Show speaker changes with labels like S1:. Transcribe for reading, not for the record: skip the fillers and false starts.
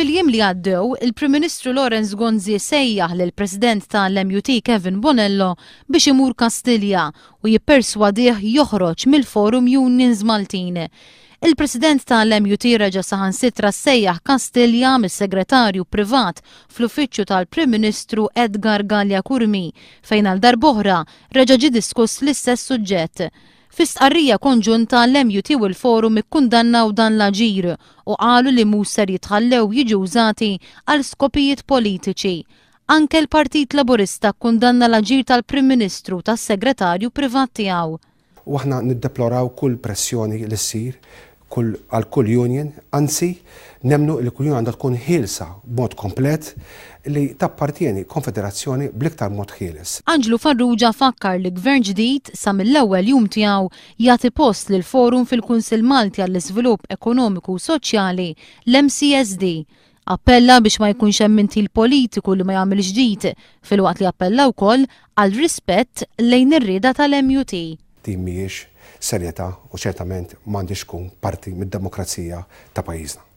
S1: Fil-jiem li għaddew, il-Prim Ministru Lawrence Gonzi sejjaħ lill-President tal-MUT Kevin Bonello biex imur Kastilja u jipperswadih joħroġ mill-Forum Unions Maltin. Il-President tal-MUT reġa' saħansitra sejjaħ Kastilja mis-Segretarju Privat fl-Uffiċċju tal-Prim Ministru Edgar Galea Curmi fejn għal darb'oħra reġa' ġie diskuss l-istess suġġett. Fi stqarrija konġunta, l-MUT u l-Forum ikkundannaw dan l-aġir u qalu li mhux ser jitħallew jiġu użati għal skopijiet politiċi. Anke l-Partit Laburista kkundanna l-aġir tal-Prim Ministru u tas-Segretarju Privat tiegħu.
S2: U aħna niddeploraw kull pressjoni li ssir kull għal kull union, anzi nemmnu li kull union għandha tkun ħielsa b'mod komplet li tappartjeni konfederazzjoni bl-iktar mod ħieles.
S1: Anġlu Farrugia fakkar li Gvern ġdid sa mill-ewwel jum tiegħu jagħti post lill-Forum fil-Kunsill Malti għall-Iżvilupp Ekonomiku u Soċjali, l-MCESD. Appella biex ma jkunx hemm intil politiku li ma jagħmilx ġid, filwaqt li appella wkoll għal rispett lejn ir-rieda tal-MUT.
S2: Din mhijiex serjetà u ċertament m'għandhiex tkun parti mid-demokrazija ta' pajjiżna.